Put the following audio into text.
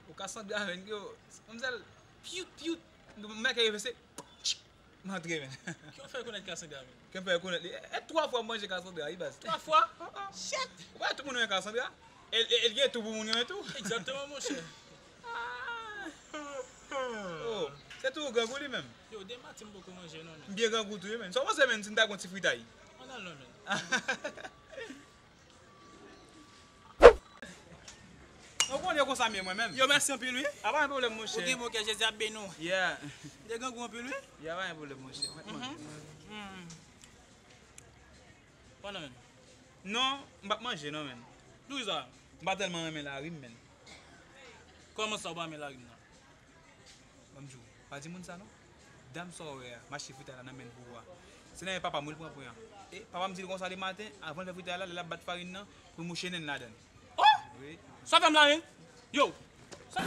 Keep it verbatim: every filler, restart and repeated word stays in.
Ou Cassandra, men, yo, manmzèl, pyut, pyut, mèk rive se, m antre, men. Ki w fè konèt Cassandra, men? Ke m fè konèt li. E twa fwa m manje Cassandra, wi, baz. Twa fwa? Shit! Ou pa tout moun renmen Cassandra? El, el, el gen tou pou moun renmen tou. Egzakteman, monchè. Ah. Oh, se tou grangou li menm. Yo, de maten m poko manje non, men. M byen grangou tou, wi, men. Sa w panse, men, si n ta gon ti fritay? Ann al non, men. Ou konnen konsa m ye mwen menm. Yo, mèsi anpil, wi. A, pa gen pwoblèm, monchè. Ou gen bon kè, Jezi ap beni w. Yeah. M te grangou anpil, wi. Yeah, pa gen pwoblèm, monchè. Mwen manje. Mm. Pandan menm. Non, m p ap manje, non, menm. Poukisa? M pa tèlman renmen lari m, menm. Kòman sa ou pa renmen lari m nan? Ban m di w, pa di moun sa non. Dam sa w wè a, m achte fritay la nan men l pou ou a. Se nan men papa m wi l pran pwen an. E papa m di l konsa de maten, avan l fè fritay la, lè l ap bat farin nan, pou l mouche nen l ladan l. Oh! Wi. Sa fè m la, men? Yo! Sa